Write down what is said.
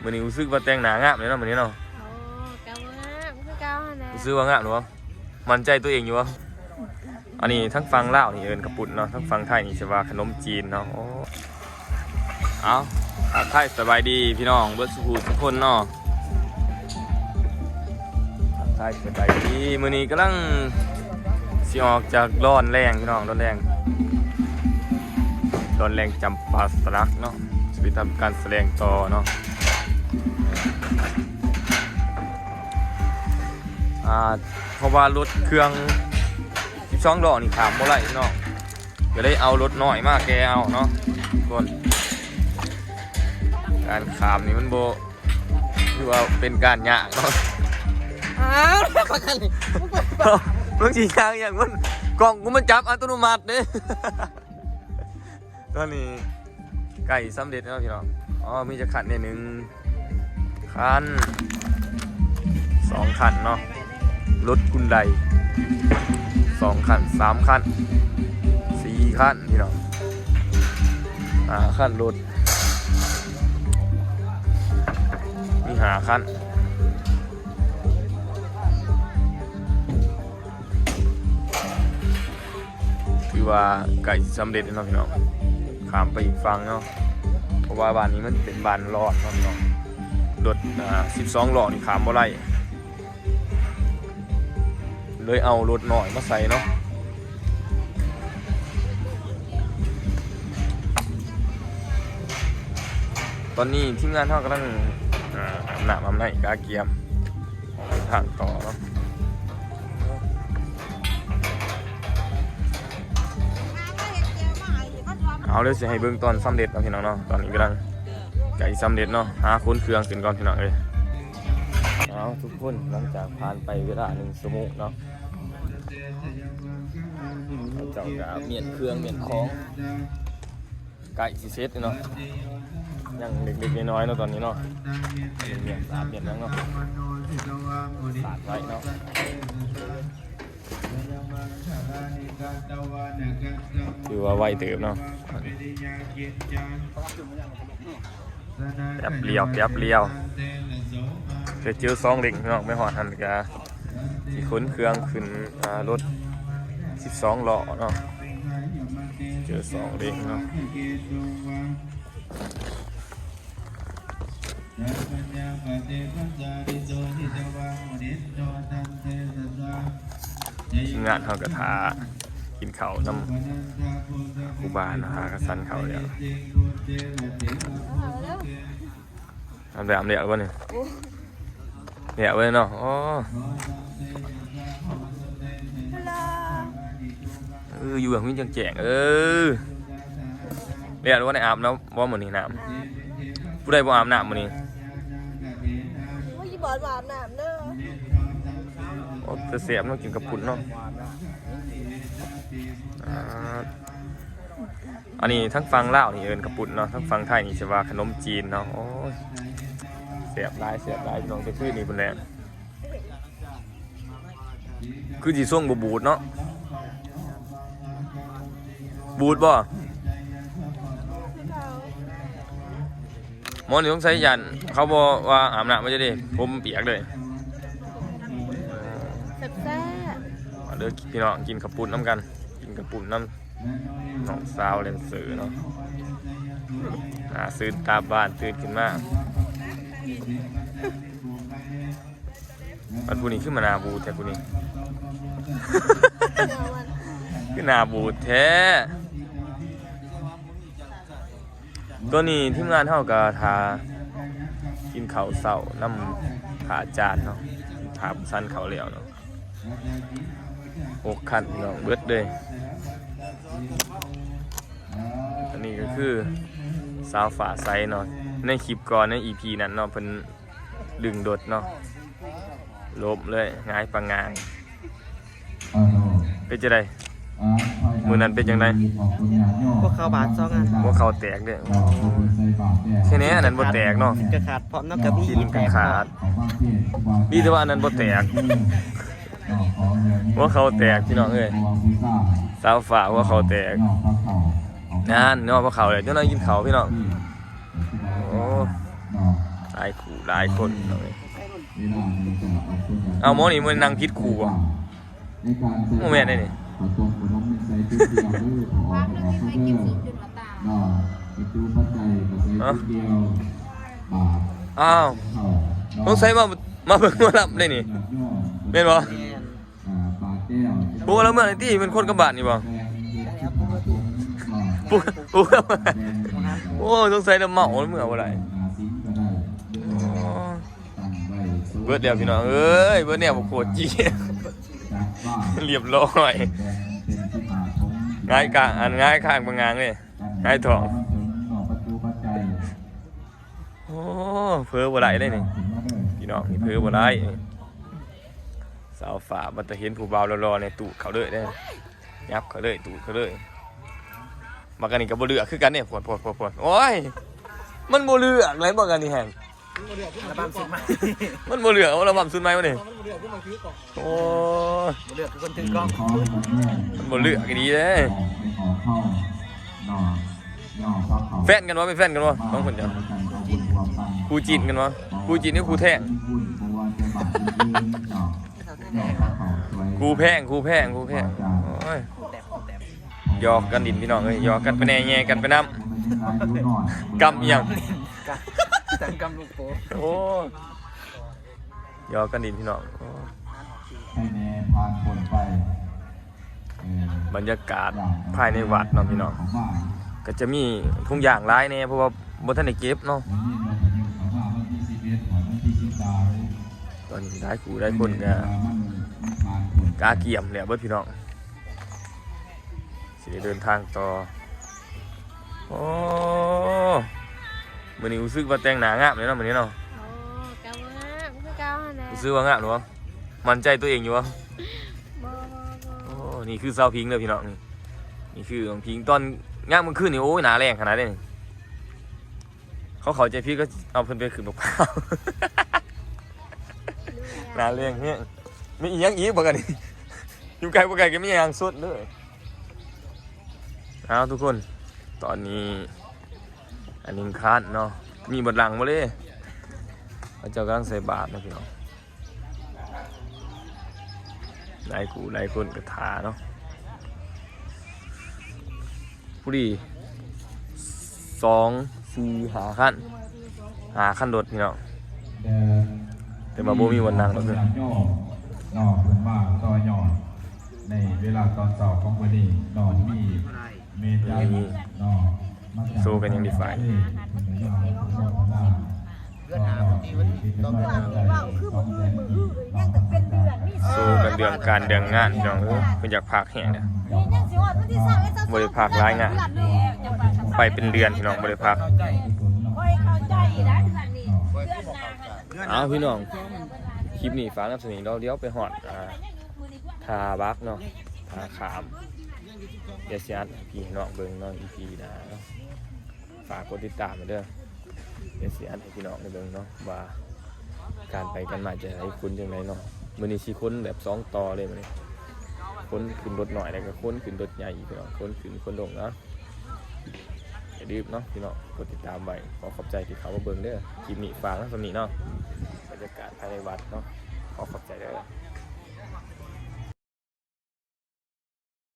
ມື້ນີ້ຮູ້ສຶກວ່າແຕ່ງໜ້າງາມເລີຍເນາະ ມື້ນີ້ເນາະ. ໂອ້ ກໍບໍ່ງາມຄືເກົ່າຫັ້ນແຫຼະ. ຮູ້ສຶກວ່າງາມຢູ່ບໍ່? ໝັ້ນໃຈຕົວເອງຢູ່ບໍ່? ອັນນີ້ທາງຝັ່ງລາວນີ້ເອີ້ນກະປຸ້ນເນາະ, ທາງຝັ່ງໄທນີ້ຊິວ່າຂະໜົມຈີນເນາະ. ໂອ້ ເອົາ ທັກທາຍສະບາຍດີພີ່ນ້ອງເບິດສູ່ຜູ້ສູ່ຄົນເນາະ. ທັກທາຍສະບາຍດີ ມື້ນີ້ກຳລັງຊິອອກຈາກດອນແລງພີ່ນ້ອງ, ດອນແລງ ດອນແລງຈຳປາສັກເນາະ, ຊິໄປທຳການສະແດງຕໍ່ເນາະ. ອ່າ ເພາະວ່າລົດເຄື່ອງສິບສອງລໍ້ນີ້ຂ້າມບໍ່ໄດ້ເນາະ, ກໍເລີຍເອົາລົດນ້ອຍມາແກ່ເອົາເນາະທຸກຄົນ. ການຂ້າມນີ້ມັນບໍ່ ຖືວ່າເປັນການຍາກເນາະ. ອ້າວ ປະກັນນີ້ ມຶງຊິຍາກຫຍັງ? ມັນ ກ້ອງກູມັນຈັບອັດຕະໂນມັດເດ້. ຕອນນີ້ໃກ້ສຳເລັດແລ້ວພີ່ນ້ອງ. ອໍ ມີຈັກຄັນແດ່? ໜຶ່ງຄັນ ສອງຄັນເນາະ, ລົດຮຸນໄດສອງຄັນ ສາມຄັນ ສີ່ຄັນພີ່ນ້ອງ, ຫ້າຄັນລົດ ມີຫ້າຄັນ. ຖືວ່າໃກ້ສຳເລັດແລ້ວເນາະພີ່ນ້ອງ, ຂ້າມໄປອີກຝັ່ງເນາະ, ເພາະວ່າບ້ານນີ້ມັນເປັນບ້ານລອດເນາະພີ່ນ້ອງ. ລົດ ອ່າ ສິບສອງລໍ້ນີ້ຂ້າມບໍ່ໄດ້, ເລີຍເອົາລົດນ້ອຍມາໃສ່ເນາະ. ຕອນນີ້ທີມງານເຮົາກຳລັງ ອາ ອາບນ້ຳອາບໃນກະກຽມອອກເດີນທາງຕໍ່ເນາະ. ເອົາ ດຽວຊິໃຫ້ເບິ່ງຕອນສຳເລັດເນາະພີ່ນ້ອງເນາະ. ຕອນນີ້ກຳລັງໃກ້ສຳເລັດເນາະ, ຫາຂົນເຄື່ອງຂຶ້ນກ່ອນພີ່ນ້ອງເອີຍ. ເອົາ ທຸກຄົນ ຫຼັງຈາກຜ່ານໄປເວລາໜຶ່ງຊົ່ວໂມງເນາະ, ເຂົາເຈົ້າກະມ້ຽນເຄື່ອງມ້ຽນຂອງ ໃກ້ຊິເສັດເນາະ, ຍັງເລັກໆນ້ອຍໆເນາະຕອນນີ້ເນາະ, ມ້ຽນສາດມ້ຽນຫຍັງເນາະ ສາດໄວ້ເນາະ. ຖືວ່າໄວເຕີບເນາະ, ແປັບດຽວ ແປັບດຽວ. ເຈີສອງເຫຼັ້ງພີ່ນ້ອງ, ໄປຮອດຫັ້ນກະຊິຂົນເຄື່ອງຂຶ້ນ ອ່າ ລົດສິບສອງລໍ້ເນາະ, ເຈີສອງເຫຼັ້ງເນາະ. ທີມງານເຮົາກໍຖ້າກິນເຂົ້ານຳຄູບາເນາະ, ຫາກະສັນເຂົ້າແລ້ວ. ອາບນ້ຳແລ້ວບໍ່ນີ້? ໂອ້ ແລ້ວເວີຍເນາະ. ໂອ້ ເອີ ຢູ່ເບື້ອງວິນຈັ່ງແຈ້ງ. ເອີ ແລ້ວບໍ່ໄດ້ອາບນ້ຳບໍ່ມື້ນີ້? ນ້ຳ ຜູ້ໃດບໍ່ອາບນ້ຳມື້ນີ້? ໂອ້ຍ ບໍ່ອາບນ້ຳເດີ. ໂອ້ ແຕ່ແຊບເນາະ ກິນກະປຸ້ນເນາະ. ອ່າ ອັນນີ້ທາງຝັ່ງລາວນີ້ເອີ້ນກະປຸ້ນເນາະ, ທາງຝັ່ງໄທນີ້ຊິວ່າຂະໜົມຈີນເນາະ. ໂອ້ຍ ແຊບຫຼາຍ ແຊບຫຼາຍພີ່ນ້ອງ, ແຕ່ຄືນນີ້ພຸ້ນແຫຼະ. ຄືຊິຊົງບໍ່ບູດເນາະ, ບູດບໍ່? ໝໍນີ້ສົງໄສຢ້ານເຂົາບໍ່ວ່າອາບນ້ຳມາຢູ່ເດ້, ຜົມປຽກເລີຍ. ແຊບໆ ມາເດີພີ່ນ້ອງ ກິນເຂົ້າປຸ້ນນຳກັນ, ກິນເຂົ້າປຸ້ນນຳນ້ອງສາວແດນເຊີເນາະ. ໜ້າຊື່ນຕາບານ ຕື່ນຂຶ້ນມາ. ອັນຜູ້ນີ້ຄືມາໜ້າບູດແທ້ ຜູ້ນີ້ ຄືໜ້າບູດແທ້. ຕອນນີ້ທີມງານເຮົາກໍຖ້າກິນເຂົ້າເຊົ້ານຳພະອາຈານເນາະ, ຖ້າສັນເຂົ້າແລ້ວເນາະ. ຫົກຄັນພີ່ນ້ອງ ເບິດເລີຍ. ອັນນີ້ກໍຄືສາວຟ້າໃສເນາະ, ໃນຄລິບກ່ອນ ໃນອີພີນັ້ນເນາະ ເພິ່ນ ດຶງລົດເນາະ, ລົ້ມເລີຍ ຫງາຍປະຫງາຍ. ເປັນຈັ່ງໃດ? ມື້ນັ້ນເປັນຈັ່ງໃດ? ພວກເຂົາບາດສອງອັນ ຫົວເຂົ່າແຕກເດ້. ແທ້ແນ່ ອັນນັ້ນບໍ່ແຕກເນາະ, ກະຂາດພ້ອມເນາະ, ກະມີອີກແຕກ ກະຂາດ. ດີແຕ່ວ່າອັນນັ້ນບໍ່ແຕກ, ຫົວເຂົ່າແຕກພີ່ນ້ອງເອີຍ. ສາວຟ້າຫົວເຂົ່າແຕກ. ນັ້ນເນາະ ພວກເຂົາແຫຼະ ເຈົ້ານາຍກິນເຂົ້າພີ່ນ້ອງ. ໂອ້ ຫຼາ ຫຼາຍຄູ່ຫຼາຍຄົນເນາະ. ເອົາ ໝໍນີ້ມັນນັ່ງຜິດຄູ່ບໍ່? ບໍ່ແມ່ນເດ້ນີ້. ອ້າວ ສົງໄສມາ ມາເບິ່ງໝໍລຳເດ້ນີ້ ແມ່ນບໍ່? ຜູ້ລະເມືອງນີ້ຕິ ເປັນຄົນກັບບ້ານນີ້ບໍ່? ຜູ້ ຜູ້ ໂອ້ ສົງໄສລະເມົາ ລະເມືອບໍ່ໄດ້. ໂອ້ ເບິດແລ້ວພີ່ນ້ອງເອີຍ ເບິດແນວ ບັກໂຄດຈີ ລຽບຮ້ອຍ ຫງາຍກາງ ອັນ ຫງາຍຄາງບັກງາງເດ້ ຫງາຍທ້ອງ. ໂອ້ ເຜີບໍ່ໄດ້ເດ້ນີ້ພີ່ນ້ອງ ນີ້ເຜີບໍ່ໄດ້. ສາວຟ້າບັດຕາເຫັນຜູ້ບ່າວຫຼໍ່ໆນີ້ ຕູດເຂົ້າເລີຍເດ້ ຫຍັບເຂົ້າເລີຍ ຕູດເຂົ້າເລີຍ. ບັກອັນນີ້ກໍບໍ່ເລືອກຄືກັນເດ້ ພວດໆໆໆ. ໂອ້ຍ ມັນບໍ່ເລືອກເລີຍບັກອັນນີ້ຫັ້ນ ອັລບັ້ມຊຸດໃໝ່ ມັນບໍ່ເລືອກ ອັລບັ້ມຊຸດໃໝ່ວະນີ້. ໂອ້ຍ ບໍ່ເລືອກຄືຄົນຖືກ້ອງ ມັນບໍ່ເລືອກອີ່ຫຼີເດ້. ແຟນກັນບໍ່? ເປັນແຟນກັນບໍ່ ສອງຄົນເຈົ້າ? ຄູ່ຈີນກັນບໍ່? ຄູ່ຈີນຫຼືຄູ່ແທ້? ຄູ່ແພງ ຄູ່ແພງ ຄູ່ແພງ. ໂອ້ຍ ຫຍອກກັນຫຼິ້ນພີ່ນ້ອງເອີຍ ຫຍອກກັນໄປແດ່ແຍ່ກັນໄປນຳ. ກຳອີ່ຫຍັງ? ກຳ ກຳລູກໂປ່ງ. ໂອ້ ຫຍອກກັນຫຼິ້ນພີ່ນ້ອງ. ໂອ້ ໃຫ້ແນ່ຜ່ານພົ້ນໄປ. ບັນຍາກາດພາຍໃນວັດເນາະພີ່ນ້ອງ ກໍຈະມີທຸງຢ່າງຫຼາຍແດ່ ເພາະວ່າບໍ່ທັນໄດ້ເກັບເນາະ. ຕອນນີ້ຫຼາຍຄູ່ຫຼາຍຄົນກໍກະກຽມແລ້ວເບິດພີ່ນ້ອງ ຊິໄດ້ເດີນທາງຕໍ່. ໂອ້ ມື້ນີ້ຮູ້ສຶກວ່າແຕ່ງໜ້າງາມເລີຍເນາະມື້ນີ້ເນາະ. ໂອ້ ກໍບໍ່ງາມຄືເກົ່າຫັ້ນແຫຼະ. ຮູ້ສຶກວ່າງາມຫຼືບໍ່? ໝັ້ນໃຈຕົວເອງຢູ່ບໍ່? ບໍ່ ບໍ່ ບໍ່. ໂອ້ ນີ້ຄືສາວພິງເດີພີ່ນ້ອງ ນີ້ ນີ້ຄືນ້ອງພິງ ຕອນຍາມກາງຄືນນີ້ ໂອ້ຍ ໜ້າແລງຂະໜາດເດ້ນີ້. ເຂົາເຂົ້າໃຈຜິດ ກໍເອົາເພິ່ນໄປຂຶ້ນບັກພ້າວ ໜ້າແລງແຮງ. ມີອີ່ຫຍັງອີກບັກອັນນີ້? ຢູ່ໄກບໍ່ໄກກໍມີຫຍັງສົດເດີ. ເອົາ ທຸກຄົນ ຕອນນີ້ອັນນີ້ຄານເນາະ ມີເບິດຫຼັງບໍ່ເລີຍ. ເຂົາເຈົ້າກຳລັງໃສ່ບາດເນາະພີ່ນ້ອງ. ຫຼາຍຄູ່ຫຼາຍຄົນກໍຖ້າເນາະ ພໍດີ ສອງ ສີ່ ຫ້າຄັນ ຫ້າຄັນລົດພີ່ນ້ອງ ແຕ່ວ່າບໍ່ມີບ່ອນນັ່ງດອກ. ເນາະ ເພິ່ນມາຕໍ່ຍອດໃນເວລາຕອນເຊົ້າຂອງມື້ນີ້ເນາະ ມີ ໂຊກັນຢ່າງດີຟາຍ ໂຊກັນເລື່ອງການເລື່ອງງານ ພີ່ນ້ອງເອີຍ ເພິ່ນຢາກພາກແຮງເດ້ ບໍ່ໄດ້ພາກຫຼາຍງານ ໄປເປັນເດືອນ ພີ່ນ້ອງ ບໍ່ໄດ້ພາກ. ເອົາ ພີ່ນ້ອງ ຄລິບນີ້ຝາກນຳສ່ຳນີ້ເນາະ ດຽວໄປຮອດ ອ່າ ທ່າບັກເນາະ ທ່າຂ້າມ ດຽວຊິອັດໃຫ້ພີ່ໃຫ້ນ້ອງເບິ່ງເນາະ ອີພີໜ້າເນາະ. ຝາກກົດຕິດຕາມໄວ້ເດີ ດຽວຊິອັດໃຫ້ພີ່ນ້ອງໄດ້ເບິ່ງເນາະ ວ່າການໄປກັນມາຈະໃຫ້ຄົນຈັ່ງໃດເນາະ. ມື້ນີ້ຊິຂົນແບບສອງຕໍ່ເລີຍມື້ນີ້ ຂົນຂຶ້ນລົດນ້ອຍ ແລ້ວກໍຂົນຂຶ້ນລົດໃຫຍ່ ພີ່ນ້ອງ ຂົນຂຶ້ນຂົນລົງເນາະ. ຢ່າລືມເນາະ ພີ່ນ້ອງ ກົດຕິດຕາມໄວ້. ຂໍຂອບໃຈທີ່ເຂົ້າມາເບິ່ງເດີ ຄລິບນີ້ຝາກນຳສ່ຳນີ້ເນາະ ບັນຍາກາດພາຍໃນວັດເນາະ. ຂໍຂອບໃຈເດີ.